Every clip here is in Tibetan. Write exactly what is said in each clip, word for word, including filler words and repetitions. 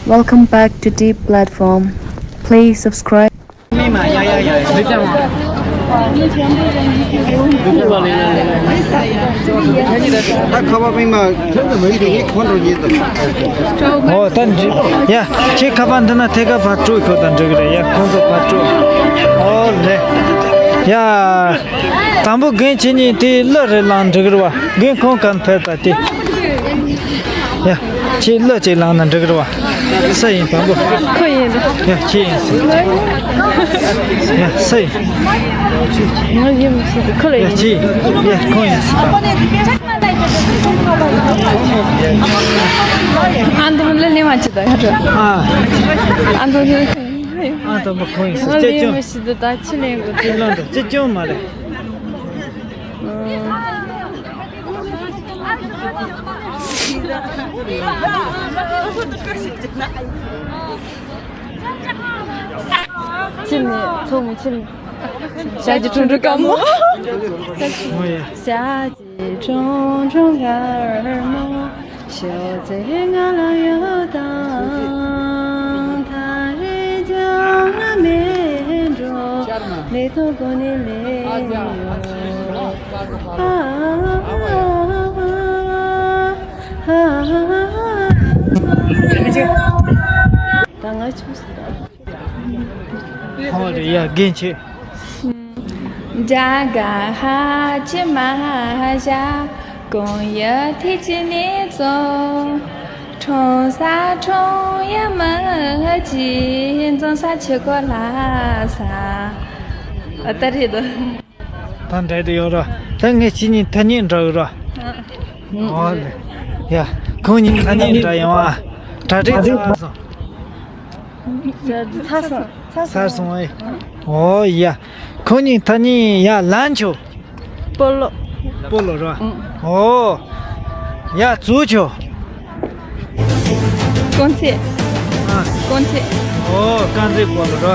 Welcome back to Deep Platform. Please subscribe. ད་ཁ་པར་མིག་མ་ཁྱོད་ཚོ་མི་དེ་ངས་ཁོང་ཁྲོ་ཉེས་ཙམ། ཨོ་ད་འགྲིག་ཡ། ཁྱེད་ཁ་པར་འདི་ན་ཐད་ཀར་ཕར་སྤྲོད། ཁྱོད་ད་འགྲིག་གི་རེད་ཡ། ཁོང་ཚོ་ཕར་སྤྲོད། ཨོ་ལེ། ཡ། དང་པོ་རྒན་ཁྱེད་གཉིས་དེ་གླུ་རེ་བླངས་འགྲིག་གི་རེད་བ། རྒན་ཁོང་གན་ཕེབས་ད་དེ། ཡ། ཁྱེད་གླུ་ཅིག་བླངས་ན་འགྲིག་གི་རེད་བ། སུ་ཡིན་དང་པོ། ཁོ་ཡིན། ཡ་ཁྱེད་ཡིན། ཡ་སུ་ཡིན། ང་ཡིན་མི་ཤེས། ཁོ་ལ་ཡ་ཡིན། ཁྱེད་ཡིན། ཡ་ཁོང་ཡིན། ཨ་འདི་མི་ལ་ལེན་མ་བྱེད་ད་ཡ་ཨ། ཨ་འདི་མི་ལ་ཨ་འདི་མི་ཨ་དང་པོ་ཁོང་ཡིན། ང་ལེན་མི་ཤེས་ད་ད་ཁྱི་ལེན་དགོས། ཁྱི་ལེན་དང་ཅི་ཅུང་མ་རེད། ཕྱིར་ནས་ཚོགས་མི་ཕྱིར་ནས། ཞག་གི་ཁྲུང་ཁྲུང་དཀར་མོ། ཞག་གི་ཁྲུང་ཁྲུང་དཀར་མོ། ཤོག་ཚེ་ང་ལ་ཡོད་དང་། ད་རེས་ཀྱང་ང་མེད་འགྲོ། ལས་དོན་ཀུན་ནས་ལས་ཡོད། ཨ་ཨ་ཨ་ཨ། ད་ང་ཆུང་སོང་། ཧོ་རེད་ཡ། རྒན་ཆེ། དགྲ་དགའ་ཧ་ཅི་མ་ཧ་ཤ། གོང་ཡ་ཐི་ཅི་ནི་ཙོ། ཁྲོང་ས་ཁྲོང་ཡ་མ་ཧ་ཅི། འཛོང་ས་ཆི་གོ་ལ་ས། ཨ་ད་རེད་དོ། ད་འདྲ་དེ་ཡོད་ར། ད་ངས་ཁྱེད་གཉིས་ཐ་སྙད་འདྲ་ཡོད་ར། ཨོ་ལེ། ཡ། ཁོང་གཉིས་ཐ་སྙད་འདྲ་ཡོང་ཨ། གྲ་སྒྲིག་ཚར་སོང་། ཚར་སོང་། ཚར་སོང་ཨེ། ཨོ་ཡ། ཁོང་གཉིས་ཐ་སྙད་ཡ་ལན་ཆོ། སྤོ་ལོ། སྤོ་ལོ་ར། ཨོ། ཡ་ཙུ་ཆོ། རྐང་རྩེད། ཨ། རྐང་རྩེད། ཨོ་རྐང་རྩེད་སྤོ་ལོ་ར།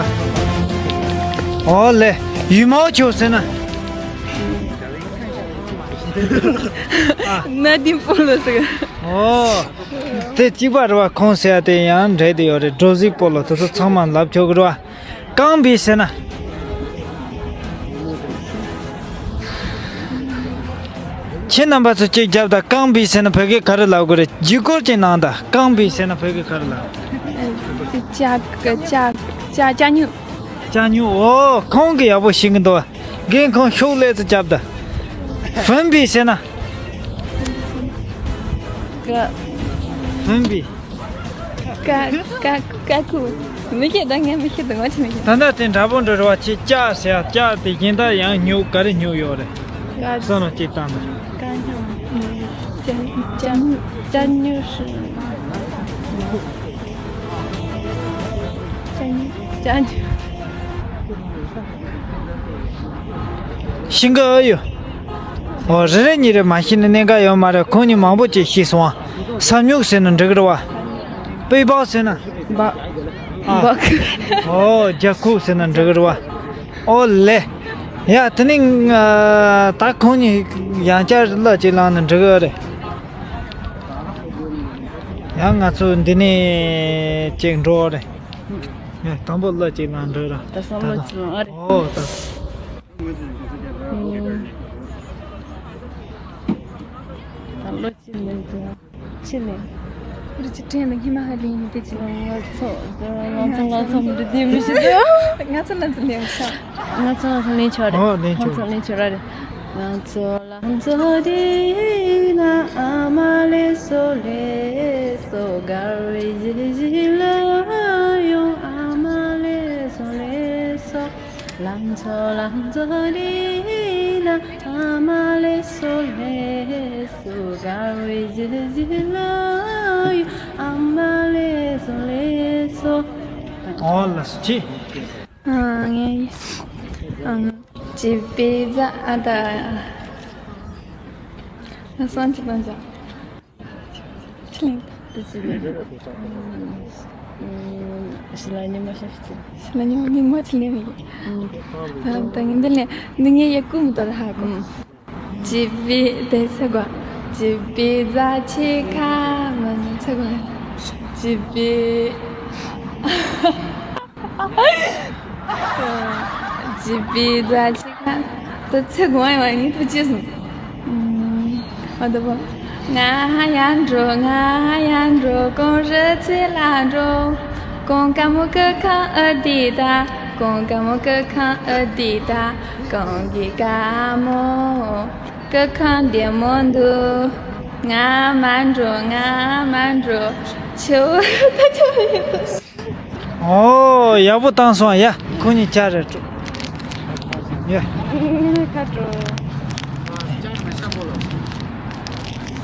ཨོ་ལེ། ཡུལ་མའོ་ཆོ་ཟེར་ན། ཨ། ན་དིང་སྤོ་ལོ་ཟེར། ཨོ། དེ་གཅིག་པ་རེད་བ། ཁོང་ཟེར་ཡ་དེ་ཡང་འདྲེས་དེ་ཡོད་རེད། སྒྲོ་གཟིག་སྤོ་ལོ་དེ་ཚོ་ཚང་མ་ལབ་ཆོག་གི་རེད་བ། རྐང་བི་ཟེར་ན། ཁྱེད་རྣམ་པ་ཚོ་གཅིག་རྒྱབ་དང་། རྐང་བི་ཟེར་ན་བོད་སྐད་ག་རེ་ལབ་དགོས་རེད། བརྒྱུད་སྐུར་གྱི་ནང་དང་། རྐང་བི་ཟེར་ན་བོད་སྐད་ག་རེ་ལབ། ཅ་ཅ་ཅ་ཅ་སྙུག་ཅ་སྙུག་ཨོ་ཁོང་གིས་ཡག་པོ་ཤེས་ཀྱི་འདུག་རྒན་ཁོང་ཤུགས་ལས་ཚོ་རྒྱབ་དང་། ཧྥུན་བི་ཟེར་ན། ཀ་ཧྥུན་བི། ཀ་ཀ་ཀ་ཁུ། མི་ཤེས་ད། ངས་མི་ཤེས་ད། ང་ཆི་མི་ཤེས། ད་ལྟ་དེ་འདྲ་པོ་འགྲོ་རེད་བ། ཁྱེད་ཅ་ཟེར་ཡ། ཅ་དེ་གཞན་དག་ཡང་སྙུག་ག་རེ་སྙུག་ཡོད་རེད། ཀ་བསམ་བློ་གཅིག་བཏང་དང་། ཀ་སྙུག་ཅ་ཅ་སྙུག་ཅ་སྙུག་ཅ་སྙུག་ཅ་སྙུག་ཤིང་གི་ཨ་ཡོ། ཨོ་རེ་རེ་གཉིས་རེ་མ་ཤེས་ན་གནད་འགག་ཡོད་མ་རེད། ཁོང་གཉིས་མང་པོ་ཅིག་ཤེས་སོང་ཨ། ས་སྨྱུག་ཟེར་ན་འགྲིག་གི་རེད་བ། པེ་པག་ཟེར་ན། སྦག་ཨ། སྦག་ཨོ་རྒྱ་ཁུག་ཟེར་ན་འགྲིག་གི་རེད་བ། ཨོ་ལེ། ཡ་དེ་ནི་ང་ད་ཁོང་གཉིས་ཡང་བསྐྱར་གླུ་ཅིག་བླངས་ན་འགྲིག་གི་རེད། ཡང་ང་ཚོ་འདི་ནས་ཅིག་འགྲོ་རེད། ཡ་དང་པོ་གླུ་ཅིག་བླངས་འགྲོ་ར། ད་བསམ་བློ་ཅིག་བླངས་ཨ་རེད། ཨོ་ད། ད་ལོ་གཅིག་ནས་འཛིན། ཕྱི་ནས། རི་ཆུ་ཕྲན་ལ་ཉི་མ་ཧ་ལིང་ཡིན་དེ་ཅི། ང་ཚོ་ང་ཚོ་ང་ཚོ་མི་འདི་མི་ཤེས་དེ། ང་ཚོ་ལ་འཛིན་ལེན་ཤག་ང་ཚོ་ང་ཚོ་ལེན་ཆོག་རེད། ཨོ་ལེན་ང་ཆོག་ཚོ་ལེན་ཆོག་ར་རེད། ང་ཚོ་ལ་ཚོ་དེ་ན་ཨ་མ་ལེ་སོ་ལེ་སོ། གར་བའི་གཞི་གཞི་ལ་ཡོང་ཨ་མ་ལེ་སོ་ལེ་སོ། ལང་ཚོ་ལང་ཚོ་རི་ན་ཨ་མ་ལེ་སོ་ལེ་སོ། གར་བའི་གཞི་གཞི་ལ་ཡོང་ཨ་མ་ལེ་སོ་ལེ་སོ། ཨོ་ལ་སི་ཆི། ཨ་ངས་ཨ་ཅི་པི་ཛ་ཨ་ད་ཨ་སང་ཅི་དང་ཅང་། ཆི་ལིང་། ཏི་ཅི་ལིང་། ཨུམ། ཤི་ལ་ཉི་མ་ཤ་ཤི་ཅི། ཤི་ལ་ཉི་མ་ཉི་མ་ཆི་ལིང་། ཨུམ། ད་ངན་འདི་ལས་འདི་ངས་ཡ་ཀུ་མི་ཏོ་ཧ་གོ། ཨུམ། ཅི་བི་དེ་ཚེ་གོ། ཅི་བི་ཛ་ཆི་ཁ་མ་ནི་ཚེ་གོ། ཇི་པི། ཇི་པི་ད་ཅི་ཁ། ད་ཚེ་གང་ཡོད་ནི་ཐུགས་རྗེ་སོང་། ཨ་ད་པོ། ང་ཡང་འགྲོ། ང་ཡང་འགྲོ། གངས་རི་རྩེ་ལ་འགྲོ། གངས་དཀར་མོ་སྐུ་ཁམས་ཨ་དེ་ད། གངས་དཀར་མོ་སྐུ་ཁམས་ཨ་དེ་ད། གངས་ཀྱི་དཀར་མོ། སྐུ་ཁམས་བདེ་མོ་འདུག་ང་མ་འགྲོ། ང་མ་འགྲོ། ཆུ་བོ་ད་ཆུ་བོ་ཡིན་འདུག་ཨོ་ཡག་པོ་བཏང་སོང་། ཡ་ཁོ་གཉིས་ཆ་རེ་སྤྲོ། ཡ། ཁ་སྤྲོ།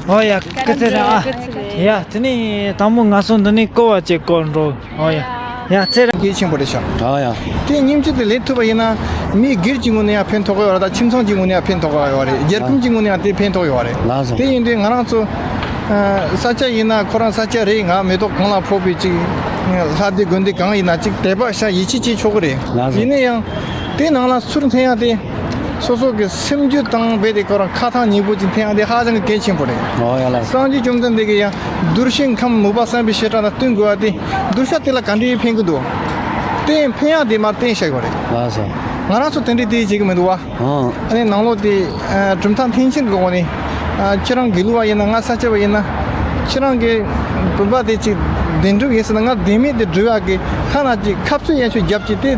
ཨོ་ཡ་སྐུ་ཚེ་རིང་ཨ། ཡ་དེ་ནས་དང་པོ་ང་ཚོ་འདི་ནས་ཀོ་བ་ཅིག་བསྐོར་འགྲོ། ཨོ་ཡ། ཡ་ཚེ་རིང་། གལ་ཆེན་པོ་རེད་ཤག་ཨ་ཡ། དེ་སྙིང་བཅུད་དེ་ལེན་ཐུབ་པ་ཡིན་ན། མི་སྒེར་གྱི་ངོས་ནས་ཡང་ཕན་ཐོགས་ཡོད་རེད། ད་ཁྱིམ་ཚང་གི་ངོས་ནས་ཡང་ཕན་ཐོགས་ཡོད་རེད། རྒྱལ་ཁམས་ཀྱི་ངོས་ནས་ཡང་དེ་ཕན་ཐོགས་ཡོད་རེད། ལགས་སོ། དེ་ཡིན་དུས་ང་རང་ཚོ། ས་ཆ་ཡིན་ན་ཁོ་རང་ས་ཆ་རེད། ང་མེ་ཏོག་གང་ལ་ཕོག་པའི་ཅིག་ལྷ་སྡེ་དགོན་སྡེ་གང་ཡིན་ན་ཅིག་དད་པ་ཤ་ཡིད་ཆེས་བྱེད་ཆོག་གི་རེད། ལགས་སོ། ཡིན་ན་ཡང་། དེ་ནང་ལ་ཚུར་འཐེན་ཡ་དེ། སོ་སོ་གི་སེམས་རྒྱུད་དང་རྦད་དེ་ཁོ་རང་ཁ་ཐག་ཉེ་པོ་ཅིག་འཐེན་ཡ་དེ་ཧ་ཅང་གི་གལ་ཆེན་པོ་རེད། ཨོ་ཡ་ལགས། སངས་རྒྱས་བཅོམ་ལྡན་འདས་ཀྱིས་ཡང་གདུལ་བྱའི་ཁམས་མོས་པ་བསམ་པའི་བྱེ་བྲག་དང་བསྟུན་དགོས་པ་དེ། གདུལ་བྱ་དེ་ལ་ག་འདྲའི་ཕན་གི་འདུག་དེ་ཕན་ཡ་དེ་མར་བསྟན་བཞག་ཡོད་རེད། ལགས་སོ། ང་རང་ཚོ་དེ་འདྲའི་དེ་བྱེད་གི་མི་འདུག་བ། ཨང་། ཨ་ནི་ནང་ལོགས་དེ། ཨ། གྲུབ་མཐའ་མཐུན་ཕྱིན་གྱི་སྒོ་ནས། ཨ། ཁྱེད་རང་དགེ་ལུགས་པ་ཡིན་ན། ང་ས་སྐྱ་པ་ཡིན་ན། ཁྱེད་རང་གི་བུམ་པ་དེ་ཅིག་བདེན་གྲུབ་ཡིན་ཟེར་ན། ང་བདེན་མེད་དེ་སྒྲུབ་ཡག་གི་ཐ་ན་ཅིག་ཁ་ཚུར་ཡན་ཆོད་རྒྱབ་ཀྱི་དེ་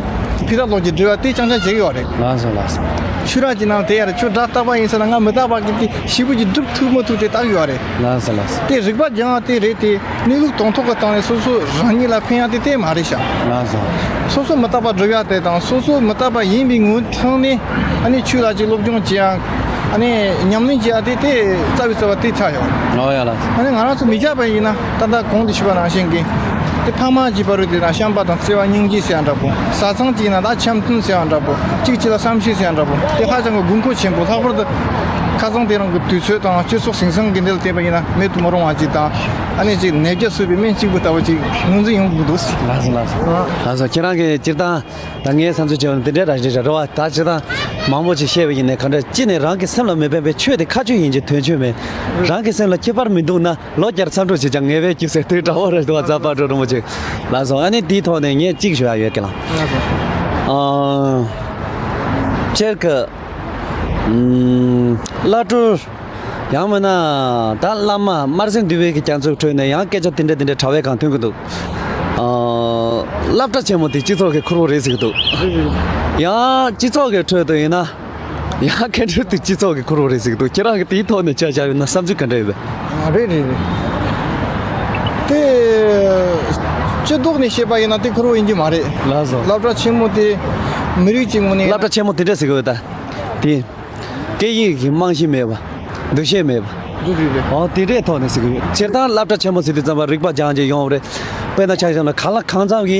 ཕི་ཐག་ལོག་ཀྱི་སྒྲུབ་ཡག་དེ་རྐྱང་རྐྱང་བྱེད་ཀྱི་ཡོད་རེད། ལགས་སོ་ལགས་སོ། ཁྱོད་རང་གྱི་ནང་དེ་ཡ་རེད། ཁྱོད་སྒྲ་རྟག་པ་ཡིན་ཟེར་ན། ང་མི་རྟག་པ་གི་དེ་ཞིབ་པོ་ཅིག་སྒྲུབ་ཐུབ་མི་ཐུབ་དེ་བལྟ་གི་ཡོད་རེད། ལགས་སོ་ལགས་སོ། དེ་རིག་པ་སྦྱང་བ་དེ་རེད་དེ། གནས་ལུགས་དང་ཐོག་གི་སྟེང་ནས་སོ་སོ་རང་ཉིད་ལ་ཕན་ཡག་དེ་དེ་མ་རེད་ཤག་ལགས་སོ། སོ་སོ་མི་རྟག་པ་སྒྲུབ་ཡག་དེ་དང་། སོ་སོ་མི་རྟག་པ་ཡིན་པའི་ངོས་ཐོག་ནས། ཨ་ནི་ཆོས་ལ་ཅིག་སློབ་སྦྱོང་བྱེད་ཡག་ཨ་ནི་ཉམས་ལེན་བྱེད་ཡག་དེ་དེ་རྩ་བའི་རྩ་བ་དེ་ཆགས་ཡོད། ཨོ་ཡ་ལགས། ཨ་ནི་ང་རང་ཚོ་མི་སྐྱ་པ་ཡིན་ན། ད་ལྟ་གོང་དུ་ཞུས་པ་ནང་བཞིན་གྱི། དེ་ཕ་མ་གྱི་བར་དུ་དེ་ན་བྱམས་པ་དང་བརྩེ་བ་སྙིང་རྗེ་ཟེར་ཡག་འདྲ་པོ། བཟའ་ཚང་གཅིག་ཡིན་ན་ད་འཆམ་མཐུན་ཟེར་ཡག་འདྲ་པོ། གཅིག་གཅིག་ལ་བསམ་ཤེས་ཟེར་ཡག་འདྲ་པོ། དེ་ཧ་ཅང་གི་དགོས་མཁོ་ཆེན་པོ། ལྷག་པར་དུ་ཁ་སང་དེ་རིང་གི་དུས་ཚོད་དང་སྤྱི་ཚོགས་ཟིང་ཟིང་གི་འདི་ལ་བལྟས་པ་ཡིན་ན། མེད་དུ་མི་རུང་བ་ཅིག་དང་། ཨ་ནི་ཅིག་ནད་བརྒྱ་གསོད་པའི་སྨན་གཅིག་པུ་ལྟ་བུ་ཅིག་ངོས་འཛིན་ཡོང་དགོས་འདུག་ལགས་སོ་ལགས་སོ། ཨ། ལགས་སོ། ཁྱེད་རང་གིས་སྤྱིར་བཏང་ད་ངས་བསམ་ཚུལ་བྱས་པ་ན་འདི་འདྲའི་རང་བཞིན་རེད་བ། ད་སྤྱིར་བཏང་མང་པོ་ཅིག་བཤད་པ་ཡིན་ནའི། ག་འདྲ་ཅི་ནས་རང་གི་སེམས་ལ་མི་ཕན་པའི་ཆོས་དེ་ཁ་ཆོས་ཡིན་གྱི་དོན་ཆོས་མེད། རང་གི་སེམས་ལ་ཁྱད་པར་མི་འདུག་ན། ལོ་བརྒྱར་མཚམས་འཇོག་བྱེད་ཀྱང་ངལ་བས་སྐྱིད་ཟེར་དེ་འདྲ་བོ་རེད་འདུག་བ། རྩ་བ་འགྲོ་རིན་པོ་ཆེ་ལགས་སོ། ཨ་ནི་དེའི་ཐོག་ནས་ངས་གཅིག་ཞུ་ཡག་ཡོད་ཀི་ལགས། ཨ། སྤྱིར་གི། ཨམ། བླ་སྤྲུལ། ཡང་མིན་ན་ད་བླ་མ་དམར་ཟས་འདུལ་བའི་གི་རྒྱ་མཚོའི་ཁྲོད་ནས་ཡང་སྐད་ཆ་དེ་འདྲ་དེ་འདྲ་དྲ་བའི་སྒང་ཐོན་གི་འདུག་ཨ། སློབ་གྲྭ་ཆེན་མོ་དེ་སྤྱི་ཚོགས་ཀྱི་ཁུར་བོ་རེད་ཟེར་གི་འདུག་ཡང་སྤྱི་ཚོགས་ཀྱི་ཁྲོད་དུ་ཡིན་ན། ཡང་སྐད་འཕྲིན་དེ་སྤྱི་ཚོགས་ཀྱི་ཁུར་བོ་རེད་ཟེར་གི་འདུག་ཁྱེད་རང་གིས་དེའི་ཐོག་ནས་ཆ་བཞག་ཡོད་ན་བསམ་ཚུལ་ག་འདྲ་ཡོད་པས། ཨ། རེད་རེད་རེད། དེ་སྤྱི་ལྡོག་ནས་བཤད་པ་ཡིན་ན་དེ་ཁུར་བོ་ཡིན་གྱི་མ་རེད། ལགས་སོ། སློབ་གྲྭ་ཆེན་མོ་དེ་མི་རིགས་ཀྱི་ངོས་ནས། སློབ་གྲྭ་ཆེན་མོ་དེ་འདྲ་ཟེར་གི་ཡོད་ད། དེ། སྐད་ཡིག་གི་རྨང་གཞི་མེད་པ། འདུ་ཤེས་མེད་པ། འདུ་ཤེས་མེད། ཨོ་དེ་འདྲའི་ཐོག་ནས་ཟེར་གི་ཡོད། སྤྱིར་བཏང་སློབ་གྲྭ་ཆེན་མོ་ཟེར་དུས་ཙམ་པ་རིག་པ་སྦྱང་བྱས་ཡོང་བ་རེད། དཔེར་ན་ཆ་བཞག་ན་གང་ལ་གང་འཚམ་གྱི་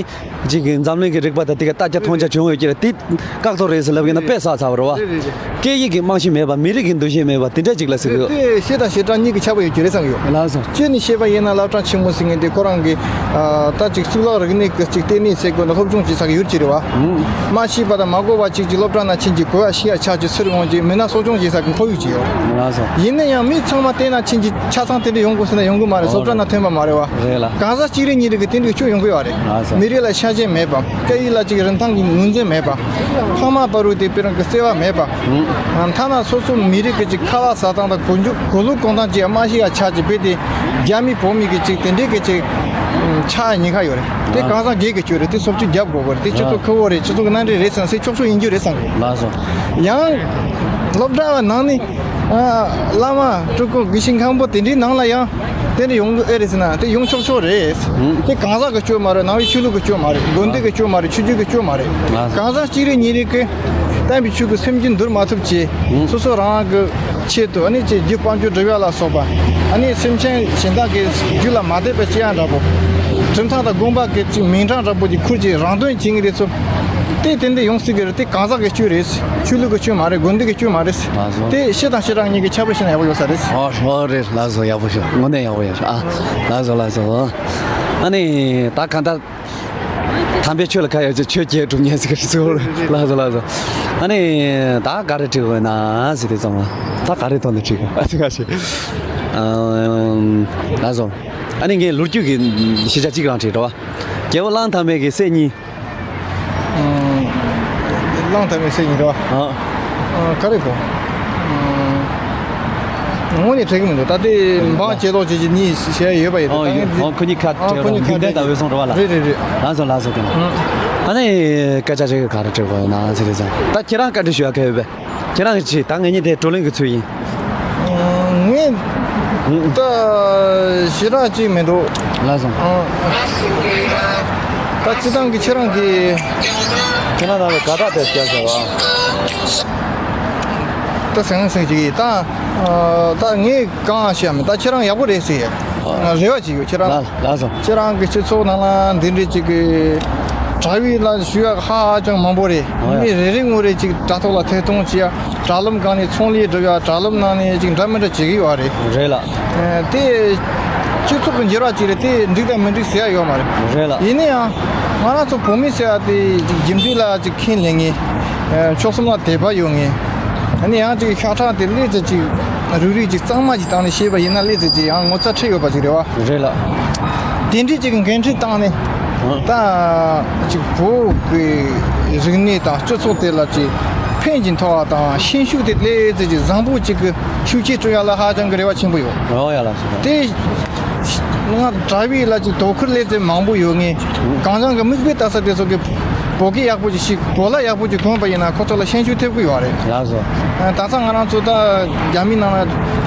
ཅིག་གི་འཛམ་གླིང་གི་རིག་པ་དང་དེ་ག་ལྟ་རྒྱ་མཐོང་རྒྱ་བྱུང་ཡོད་ཀྱི་རེད། དེ་བཀག་ཐོག་རེད་ཟེར་ལབ་ཀྱི་ན་དཔེ་བསགས་ཚར་བ་རེད་བ། རེད་རེད་རེད། སྐད་ཡིག་གི་རྨང་གཞི་མེད་པ། མི་རིགས་ཀྱི་འདུ་ཤེས་མེད་པ་དེ་འདྲ་ཅིག་ལ་ཟེར་གི་ཡོད། དེ་ཤེས་དང་ཤེས་གྲངས་གཉིས་ཀྱི་ཁྱད་པར་ཡོད་ཀྱི་རེད་བསམ་གི་ཡོད། ལགས་སོ། སྤྱིར་ནས་བཤད་པ་ཡིན་ན་སློབ་གྲྭ་ཆེན་མོ་ཟེར་མཁན་དེ་ཁོ་རང་གི། ཨ། ད་ཅིག་གཙུག་ལག་རིག་གནས་ཀྱི་ཅིག་ལྟེ་གནས་ཟེར་དགོས་ན་སློབ་སྦྱོང་བྱེད་ས་གི་ཡུལ་ཅིག་རེད་བ། ཨང་། མ་ཤེས་པ་དང་མ་གོ་བ་ཅིག་ཅིག་སློབ་གྲྭ་ནང་ཕྱིན་གྱི་གོ་ཡ་ཤེས་ཡ་ཆགས་ཀྱི་ཚུར་འོང་གྱི་མི་སྣ་གསོ་སྐྱོང་བྱེད་ས་གི་ཁོར་ཡུག་ཅིག་ཡོད། ལགས་སོ། ཡིན་ན་ཡང་མི་ཚང་མ་དེ་ནང་ཕྱིན་གྱི་ཆ་ཚང་དེ་འདྲ་ཡོང་དགོས་ཟེར་ན་ཡོང་གི་མ་རེད། ཨོ། སློབ་གྲྭ་ནང་ཐོན་པ་མ་རེད་བ། རེད་ལ། གང་ཟག་གཅིག་རེ་གཉིས་རེ་གི་དེ་འདྲ་སྐྱོ་ཡོང་གི་ཡོད་རེད། ལགས་སོ། མི་རིགས་ལ་ཤ་ཞེན་མེད་པ། སྐད་ཡིག་ལ་ཅིག་རིན་ཐང་གི་ངོས་འཛིན་མེད་པ། ཕ་མ་བར་དུ་དེ་དཔེ་རང་གི་བརྩེ་བ་མེད་པ། ཨང་། ཐ་ན་སོ་སོ་མི་རིགས་ཀྱི་ཅིག་ཁ་ལག་ཟ་སྟངས་དང་གོ་འཇུག་གོ་ལུགས་གོན་སྟངས་ཅིག་ཡང་མ་ཤེས་ཡ་ཆགས་ཀྱི་བས་དེ། རྒྱ་མི་བོད་མི་གི་ཅིག་དེ་འདྲའི་གི་ཅིག་ཆགས་ཉེན་ཁ་ཡོད་རེད། དེ་ཨང་། གང་ཟག་སྒེར་གྱི་སྤྱོད་རེད། དེ་སོབ་ཆུ་རྒྱབ་དགོས་པ་རེད། དེ་སྤྱི་ཚོགས་ཨང་། ཁེ་བོ་རེད། སྤྱི་ཚོགས་ཀྱི་མནའ་འབྲེལ་རེད་བསམ་སེ་ཆོག་ཆོག་ཡིན་རྒྱུ་རེད་བསམ་གི། ལགས་སོ། ཡང་སློབ་གྲྭ་བ་ནང་ནས། ཨ། བླ་མ་སྤྲུལ་སྐུ་དགེ་བཤེས་མཁན་པོ་དེ་འདྲའི་ནང་ལ་ཡང་དེ་འདྲ་ཡོང་གི་ཨེ་རེད་ཟེར་ན་དེ་ཡོང་ཆོག་ཆོག་རེད། ཨང་། དེ་གང་ཟག་གི་སྤྱོད་མ་རེད། ནང་པའི་ཆོས་ལུགས་ཀྱི་སྤྱོད་མ་རེད། དགོན་སྡེ་གི་སྤྱོད་མ་རེད། ཆོས་བརྒྱུད་ཀྱི་སྤྱོད་མ་རེད། ཨང་། གང་ཟག་གཅིག་རེ་གཉིས་རེ་གིས་བསྟན་པའི་ཆོས་ཀྱི་སེམས་རྒྱུད་འདུལ་མ་ཐུབ་ཅེས། ཨང་། སོ་སོ་རང་གི་ཆེད་དུ་ཨ་ནི་ཅིག་རྒྱུ་དཔལ་འབྱོར་འབྲི་བ་ལ་སོགས་པ། ཨ་ནི་སེམས་ཅན་གཞན་དག་གི་རྒྱུད་ལ་མ་དད་པ་སྐྱེ་ཡ་འདྲ་པོ། གྲུབ་མཐའ་དང་དགོངས་པ་གི་ཅིག་མིང་གྲངས་འདྲ་པོ་ཅིག་ཁུར་ཅིག་རང་དོན་བྱེད་ངེས་རེད་ཚོ། དེ་དེ་འདྲ་ཡོང་སྲིད་གི་རེད། དེ་གང་ཟག་གི་སྤྱོད་རེད། ཆོས་ལུགས་ཀྱི་སྤྱོད་མ་རེད། དགོན་སྡེ་གི་སྤྱོད་མ་རེད། ལགས་སོ། དེ་ཤེས་དང་ཤེས་རང་གཉིས་ཀྱི་ཁྱད་པར་ཤེས་ན་ཡག་པོ་ཡོད་ས་རེད། ཨོ་ཧོ་རེད། ལགས་སོ། ཡག་པོ་ཤོད། དངོས་གནས་ཡག་པོ་ཡོད་ཤོད་ཨ། ལགས་སོ་ལགས་སོ། ཨ་ནི་ད་གང་ལྟར། དམ་པའི་ཆོས་ལ་ཁ་ཡོད་ཚེ་ཆོས་བརྒྱད་སྒྲུབ་ཉན་ཟེར་གི་ཚུལ། ལགས་སོ་ལགས་སོ། ཨ་ནི་ད་ག་རེ་དྲི་དགོས་ན་ཟེར་དེ་ཙམ་ལ། ད་ག་རེ་ཐོག་ནས་དྲི་དགོས་ཨ་ཟེར་ག་ཞིག་ཨ། ལགས་སོ། ཨ་ནི་ངས་ལོ་རྒྱུས་ཀྱི་ཤེས་བྱ་གཅིག་རང་བྲིས་འགྲོ་བ། རྒྱལ་པོ་གླང་དར་མའི་གི་སྲས་གཉིས། ཨང་། གླང་དར་མའི་སྲས་གཉིས་རེད་བ། ཨ། ཨ། ག་རེ་གོ། ཨང་། དངོས་གནས་དྲན་གི་མི་འདུག་ད་ལྟའི་འབངས་ཇེ་ཏོག་ཇེ་ཇེ་གཉིས་ཞེས་ཡོད་པ་ཡིན། ཨོ་ད་ངས་ཡོད། ཨོ་ཁོ་གཉིས་ཁ་ཨ་བྲལ་ཁོ་རོགས། གཉིས་ཁ་མདུན་ལྡན་བྲལ་དང་འོད་སྲུང་འགྲོ་བ་ལ། རེད་རེད་རེད། ལགས་སོ་ལགས་སོ་ཁྱེད་རང་། ཨ་ནི་སྐད་ཆ་ཞིག་ག་རེ་དྲི་དགོས་ཡོད་ན་ཟེར་རེད་ཟེར། ད་ཁྱེད་རང་བཀའ་འདྲི་ཞུ་ཡ་ག་ཡོད་པས། ཁྱེད་རང་གི་ཆེད་ད་ངེད་གཉིས་དེ་བགྲོ་གླེང་གི་ཚུལ་ཡིན། ངས་ད་ཞེ་དྲག་ཅིག་མི་འདུག་ལགས་སོ། ཨ། ད་སྤྱི་བཏང་གི་ཁྱེད་རང་གི་ཁྱེད་རང་ལ་དགའ་རྟགས་དེ་བསྐྱལ་ཟེར་བ། ད་ཟེར་ན་ཟེར་གྱི་ད་ད་ངས་གང་བཤད་མེད། ད་ཁྱེད་རང་ཡག་པོ་རེད་ཟེར་ཡ་རེ་བ་ཅིག་ཡོད་ཁྱེད་རང་། ལགས་ལགས་སོ། ཁྱེད་རང་གི་སྤྱི་ཚོགས་ནང་ལ་འདི་འདྲའི་ཅིག་གི་དྲ་བའི་ལ་ཞུ་ཡག་ཧ་ཅང་མང་པོ་རེད། ཨོ་ཡ། མི་རེ་རེ་ངོ་རེ་ཅིག་དྲ་ཐོག་ལ་ཐད་གཏོང་བྱེད་ཡ། དྲ་ལམ་སྒང་ནས་ཚོང་ལས་སྒྲུབ་ཡ། དྲ་ལམ་ནང་ནས་ཅིག་འདྲ་མི་འདྲ་བྱེད་ཀྱི་ཡོད་རེད། རེད་ལགས། ཨ། དེ་སྤྱི་ཚོགས་ཀྱི་འགྱུར་བ་ཅིག་རེད། དེ་འགྲིག་དང་མི་འགྲིག་ཟེར་ཡ་ཡོད་མ་རེད། རེད་ལགས། ཡིན་ན་ཡང་ང་རང་ཚོ་བོད་མི་ཟེར་ཡ་དེ་ཅིག་རྒྱུ་འབྲས་ལ་ཅིག་ཁས་ལེན་མཁན། ཨ། མཆོག་གསུམ་ལ་དད་པ་ཡོད་མཁན། ཨ་ནི་ཡང་ཅིག་ཤ་ཁྲག་དེ་ལས་ཙམ་ཅིག་རུས་རིགས་ཅིག་གཙང་མ་ཅིག་བཏང་ནས་བཤད་པ་ཡིན་ན་ལས་ཙམ་ཅིག་ཡང་ངོ་ཚ་ཁྲེལ་ཡོད་པ་ཅིག་རེད་བ། རེད་ལགས། དེ་འདྲའི་ཅིག་འགན་འཁྲི་བཏང་ནས། ཨ། ད་ཅིག་བོད་ཀྱི་རིག་གནས་དང་སྤྱི་ཚོགས་དེ་ལ་ཅིག་ཕན་ཅིག་ཐོགས་པ་དང་ཤན་ཤུགས་དེ་ལས་ཙམ་ཅིག་བཟང་པོ་ཅིག་གི་ཤུགས་ཆེ་སྤྲོད་ཡ་ལ་ཧ་ཅང་གི་རེ་བ་ཆེན་པོ་ཡོད། ཨོ་ཡ་ལགས་སོ། དེ་ང་དྲ་བའི་ལ་ཅིག་དོ་ཁུར་ལས་ཙམ་མང་པོ་ཡོད་ངེས། གང་ཅང་གི་མིག་དཔེ་ལྟ་ས་དེ་ཚོ་གི་བོད་སྐད་ཡག་པོ་ཅིག་ཤེས། བོད་ལྭ་ཡག་པོ་ཅིག་གོན་པ་ཡིན་ན་ཁོ་ཚོ་ལ་ཤན་ཤུགས་ཐེབས་ཀྱི་ཡོད་རེད། ལགས་སོ། ཨ། ད་ཆ་ང་རང་ཚོ་ད་རྒྱ་མི་ནང་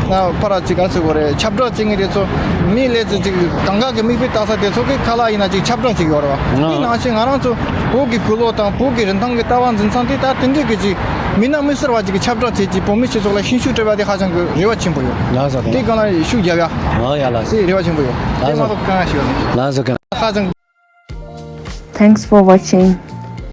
ལ་ཕར་ཅིག་ག་ཟེར་དགོས་རེད། ཁྱབ་བསྒྲགས་བྱེད་མཁན་དེ་ཚོ་མི་ལས་ཚོ་ཅིག་གང་ག་གི་མིག་དཔེ་ལྟ་ས་དེ་ཚོ་གི་ཁ་ལག་ཡིན་ན་ཅིག་ཁྱབ་བསྒྲགས་བྱེད་ཀྱི་ཡོད་རེད་བ། ཨ། དེ་ནང་བཞིན་ང་རང་ཚོ་བོད་ཀྱི་ཀུན་སློང་དང་བོད་ཀྱི་རིན་ཐང་གི་ལྟ་བ་འཛིན་སྟངས་དེ་ད་དེ་འདྲའི་གི་ཅིག་མི་ནག་མི་གསར་བ་ཅིག་གི་ཁྱབ་བསྒྲགས་བྱེད་ཅིག་བོད་མི་སྤྱི་ཚོགས་ལ་ཤན་ཤུགས་སྤྲད་པ་དེ་ཧ་ཅང་གི་རེ་བ་ཆེན་པོ་ཡོད། ལགས་སོ། དེ་སྒང་ལ་ཤུགས་རྒྱབ་ཡ། ཨོ་ཡ་ལགས་སོ། དེ་རེ་བ་ཆེན་པོ་ཡོད། དེ་མ་གཏོགས་གང་ཡང་ཞུ་ཡ་མེད། ལགས་སོ། ཧ་ཅང་། Thanks for watching.